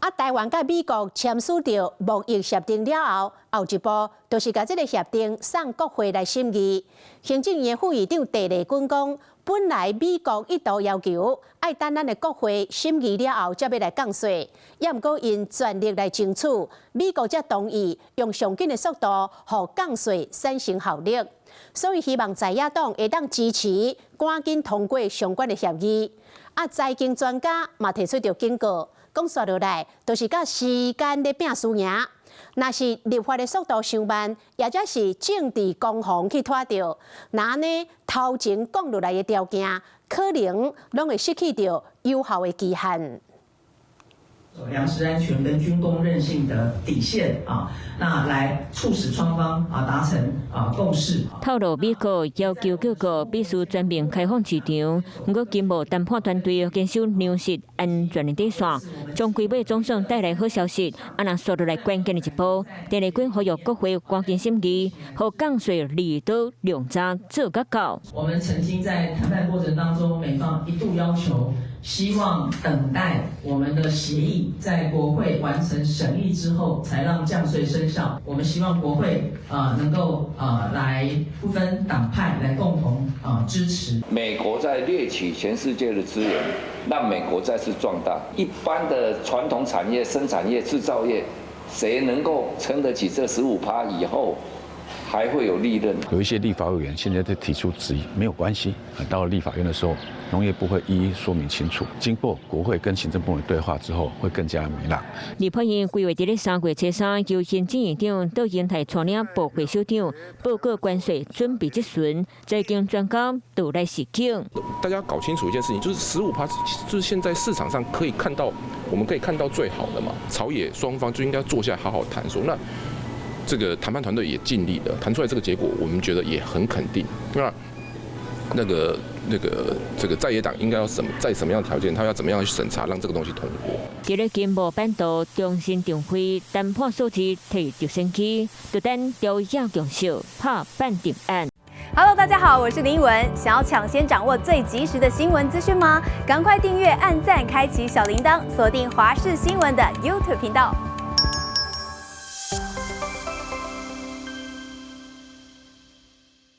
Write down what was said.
啊，台灣佮美國簽署著貿易協定了後，後一步就是共這个協定送國會來審議。行政院副院長鄭麗君講，本來美國一度要求愛等咱的國會審議了後，才欲來降稅，也毋過𪜶全力來爭取，美國才同意用上緊的速度，予降稅產生效力。所以希望在野黨會當支持，趕緊通過相關的協議。啊，財經專家嘛提出著警告。講煞落來，就是佮時間咧拚輸贏。若是立法的速度傷慢，抑者是政治攻防去拖著，那按呢頭前講落來的條件，可能攏會失去著有效的期限。糧食安全跟軍工韌性的底線啊，那來促使雙方啊達成啊共識。透露美國要求各國必須全面開放市場，毋過經貿談判團隊堅守糧食安全的底線，終歸欲總算帶來好消息。啊，若煞落來關鍵的一步，鄭麗君呼籲國會趕緊審議，予降稅利多量早做甲到。我們曾經在談判過程當中，美方一度要求，希望等待我們的協議在國會完成審議之後，才讓降稅生效。我們希望國會啊能夠啊來不分黨派來共同啊支持。美國在掠取全世界的資源，讓美國再次壯大。一般的傳統產業、生產業、製造業，誰能夠撐得起這15趴以後？還會有利潤。有一些立法委員現在在提出質疑，沒有關係。到了立法院的時候，農業部會一一說明清楚。經過國會跟行政部門對話之後，會更加明朗。立法院規劃佇咧3月初3，由行政院長到瑩台帶領部會首長報告關稅準備質詢，財經專家都來示警。大家搞清楚一件事情，就是十五趴，就是現在市場上可以看到，我們可以看到最好的嘛。朝野雙方就應該坐下來好好談，說那。這個談判團隊也盡力了，談出來這個結果，我們覺得也很肯定。那這個在野黨應該要什麼，在什麼樣的條件，他要怎麼樣去審查，讓這個東西通過。佇咧經貿版圖重新定位，談判數字提直升機，就等朝野共識拍板定案。 Hello，大家好，我是林文。想要搶先掌握最及時的新聞資訊嗎？趕快訂閱、按讚、開啟小鈴鐺，鎖定華視新聞的 YouTube 頻道。